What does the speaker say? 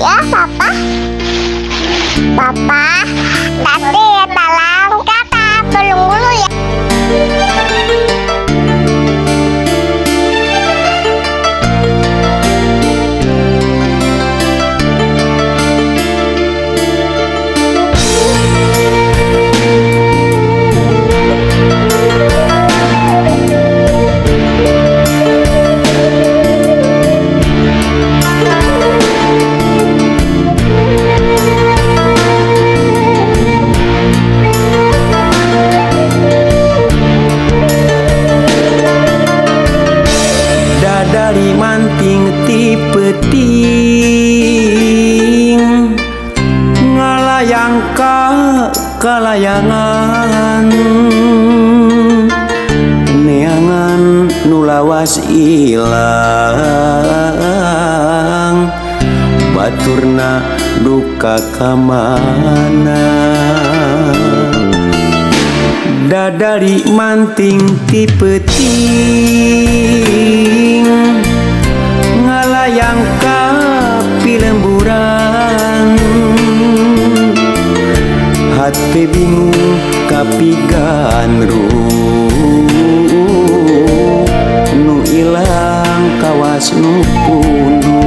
Ya, Papa. Papa, nanti talang kata belum dulu ya. Dadali manting ti peuting, ngalayang ka kalayangan, neangan nu lawas ilang, baturna duka ka mana. Dadali manting ti peuting, ngalayang ka pilemburan, hate bingung kapigandrung, nu ilang kawas nu pundung.